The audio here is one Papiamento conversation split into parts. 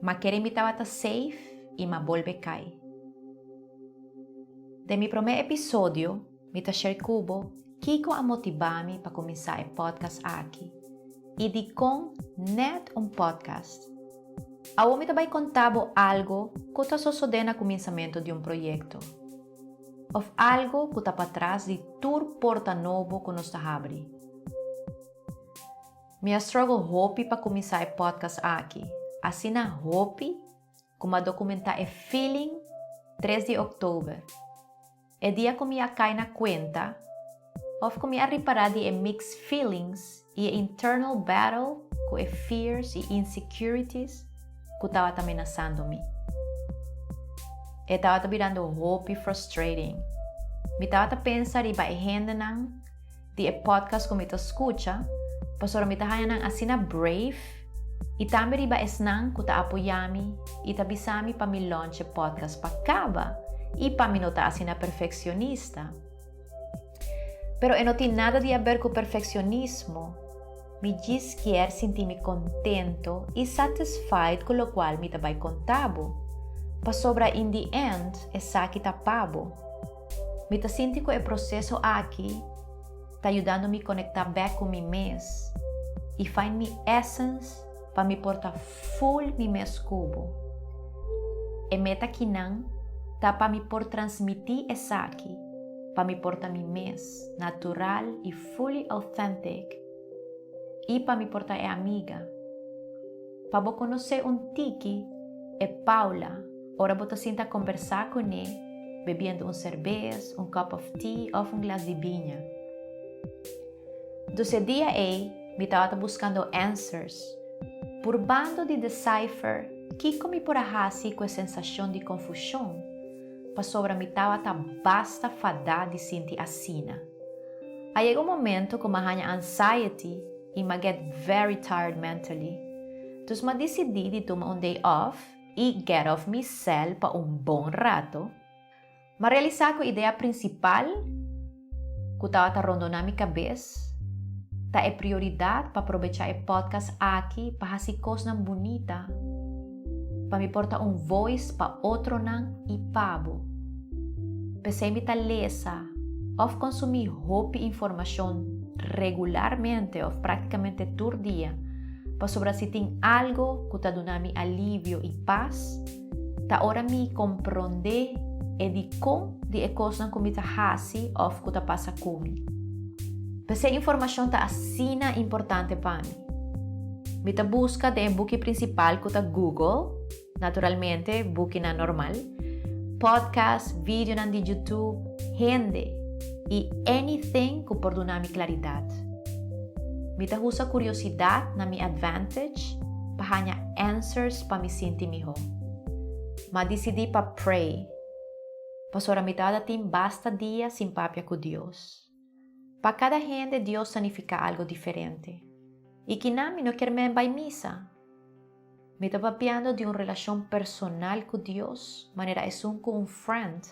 M'a kere mi tabata safe i m'a bolbe kai. Den mi promé episodio mi ta share ku bo kiko a motivá mi pa kuminsá e podcast aki i dikon nèt un podcast. Awor mi ta bai konta bo algo ku ta sosodé na kuminsamentu di un proyekto òf algo ku ta patras di tur porta nobo ku nos ta habri. Mi a struggle hopi pa kuminsá e podcast aki, asina hopi ku m'a dokumentá e feeling 3 di òktober, e dia ku mi a kai na kuenta òf ku mi a ripará di e mixed feelings i e internal battle ku e fears i insecurities ku tabata menasando mi. E tabata birando hopi frustrating. Mi tabata pensa riba e hendenan di e podcast ku mi ta skucha, pasobra mi ta haña nan asina brave i tambe riba esnan ku ta apoyá mi i ta bisa mi pa mi launch e podcast pa kaba i pa mi no ta asina perfekshonista. Pero e no tin nada di aber ku perfeksionismo, mi djis kier sinti mi kontento i satisfied ku lokual mi ta bai konta bo, pasobra in the end esaki ta pa bo. Mi ta sinti ku e proseso aki ta yudando mi konektá bèk ku mi mes i find mi essence pa mi por ta full mi mes ku bo. E meta kinan ta pa mi por transmití esaki pa mi por ta mi mes, natural i fully authentic i pa mi por ta e amiga. Pa bo konosé un tiki e Paula ora bo ta sinta kombersá kuné bebiendo un serbes, un cup of tea òf un glas di biña. Dus e dia ei mi tabata buskando answers, purbando di decipher kiko mi por a hasi ku e sensashon di konfushon, pasobra mi tabata basta fadá di sinti asina. A yega un momento ku m'a haña anxiety i m'a get very tired mentally. Dus m'a disidí di tuma un day off i get off mi cel pa un bon rato. M'a realisá ku idea prinsipal ku tabata rondoná mi kabes ta e prioridat pa probechá e podcast aki pa hasi kosnan bunita, pa mi por ta un voice pa otronan i pa bo. P'esei mi ta lesa òf konsumí hopi informashon regularmente òf práktikamente tur dia, pasobra si tin algo ku ta duna mi alivio i pas, ta ora mi komprondé e dikon di e kosnan ku mi ta hasi òf ku ta pasa ku mi. P'esei informashon ta asina importante pa mi. Mi ta buska den e buki prinsipal ku ta Google, naturalmente bukinan normal, podcast, videonan di YouTube, hende i anything ku por duna mi klaridat. Mi ta usa kuriosidat na mi advantage pa haña answers pa mi sinti mihó. M'a disidí pa pray, pasobra mi tabata tin basta dia sin papia ku Dios. Pa kada hende Dios ta nifiká algu diferente. I kinan mi no kier men bai misa. Mi ta papiando di un relashon personal ku Dios, manera esun ku un friend.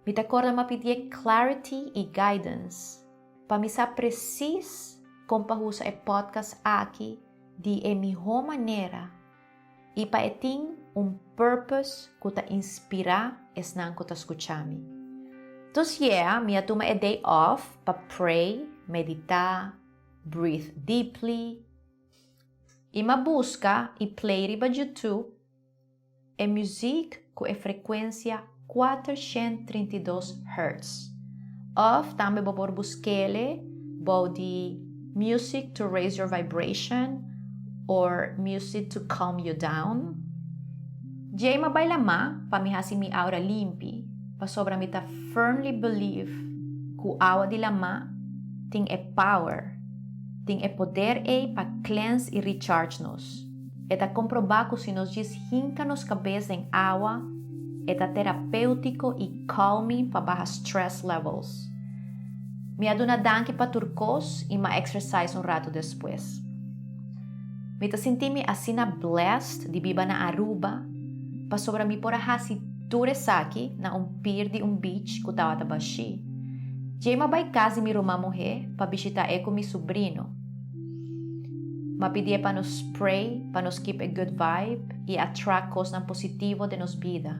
Mi ta kòrda m'a pidié clarity i guidance pa mi sa presis kon pa usa e podcast aki di e mihó manera i pa e tin un purpose ku ta inspirá esnan ku ta skucha mi. Dus yeah, mi a tuma e day off pa pray, meditá, breathe deeply, i m'a buska i play riba YouTube e muziek ku e frekuensia 432 hertz. Òf tambe bo por busk'ele bou di Music to raise your vibration or Music to calm you down. Djei m'a bai lamá pa mi hasi mi aura limpi, pasobra mi ta firmly believe ku awa di lamá tin e power, tin e poder ei pa cleanse i recharge nos. E ta komprobá ku si nos djis hinka nos kabes den awa, e ta terapéutiko i calming pa baha stress levels. Mi a duna danki pa tur kos i m'a exercise un ratu despues. Mi ta sinti mi asina blessed di biba na Aruba pasobra mi por a hasi tur esaki na un pier di un beach ku tabata bashí. Djei m'a bai kas di mi ruman muhé pa bishitá e ku mi subrino. M'a pidié pa nos pray pa nos keep e good vibe y attract cosnan positivo den nos bida.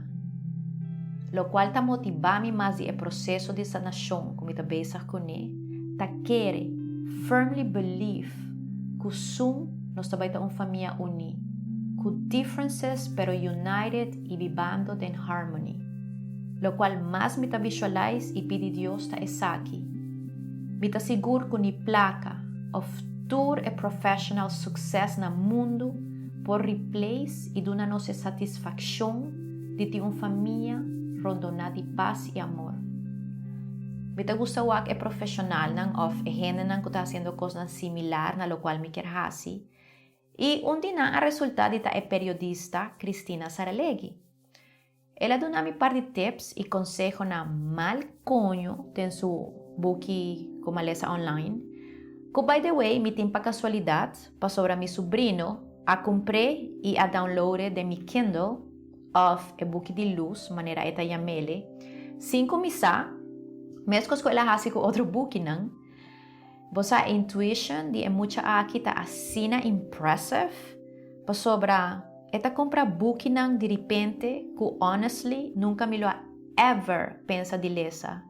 Locual ta motiva mi mas di e proceso di sanacion cu mi ta bezig cune ta kere, firmly believe, cu soon nos ta bay ta un famia uni, cu differences pero united y bibando den harmony. Locual mas mi ta visualize y pidi Dios ta esaki. Mi ta sigur cu ni placa of tur e professional succes na mundo por replace y duna nos e satisfaccion di tin un famia rondona di paz y amor. Mi ta gusta wak e profesionalnan of e hendenan cu ta haciendo cosnan similar na locual mi kier haci y un di nan a resulta di ta e periodista Cristina Saralegui. El a duna mi par di tips y consehonan mal coño den su buki cu m'a lesa online, cu by the way mi tin pa casualidad pasobra mi subrino a cumpr'é y a download'e den mi Kindle of e buki di luz manera e ta yam'ele, sin cu mi sa, mescos cu el a haci cu otro bukinan. Bo sa e intuition di e mucha aki ta asina impressive pasobra e ta cumpra bukinan diripente cu honestly nunca mi lo a ever pensa di lesa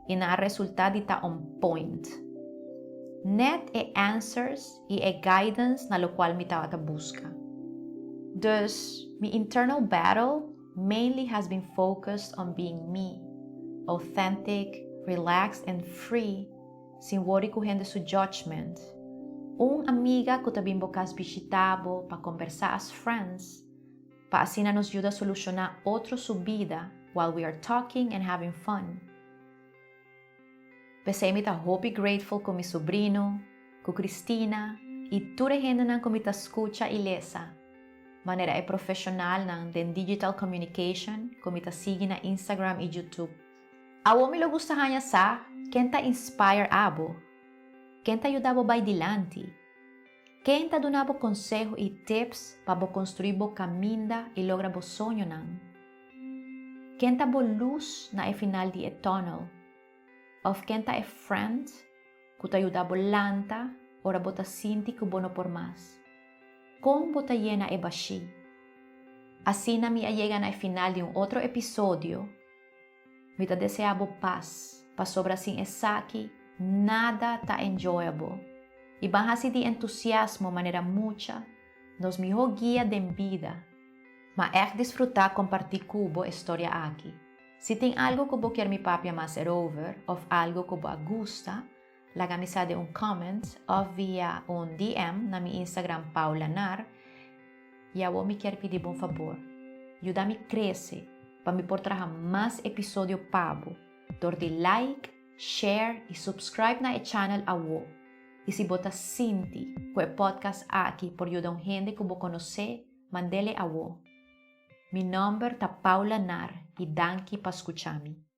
y nan a resulta di ta on point. Net e answers y e guidance na locual mi tabata busca. Dus mi internal battle mainly has been focused on being me, authentic, relaxed and free sin worry cu hende su judgment. Un amiga cu ta bin bo cas bishita bo pa combersa as friends, pa asina nos yuda soluciona otro su bida while we are talking and having fun. P'esey mi ta hopi grateful cu mi sobrino, cu Cristina y tur e hendenan cu mi ta scucha y lesa, manera e profesionalnan den digital communication cu mi ta sigui na Instagram y YouTube. Awo mi lo gusta haña sa ken ta inspire abo, ken ta yuda bo bai dilanti, ken ta duna bo conseho y tips pa bo construi bo caminda y logra bo soñonan. Ken ta bo luz na e final di e tunnel of ken ta e friend cu ta yuda bo lanta ora bo ta sinti cu bo no por mas. Con bo ta yena e bashi? Asina mi a yega na e final di un otro episodio. Mi ta desea bo pas, pasobra sin esaki nada ta enjoyable. I ban hasi di entusiasmo manera mucha, nos miho guia den bida. Ma ègt disfrutá kompartí ku bo e storia aki. Si tin algu ku bo kier mi papia mas erover òf algu ku bo a gusta, laga mi sa den un comment òf via un DM na mi Instagram paulanar. I awor mi kier pidi bo un fabor, yuda mi krese pa mi por traha mas episodio pa bo dor di like, share i subscribe na e channel awo. I si bo ta sinti ku e podcast aki por yuda un hende ku bo konosé, mand'el e awo. Mi nòmber ta Paula Nar i danki pa skucha mi.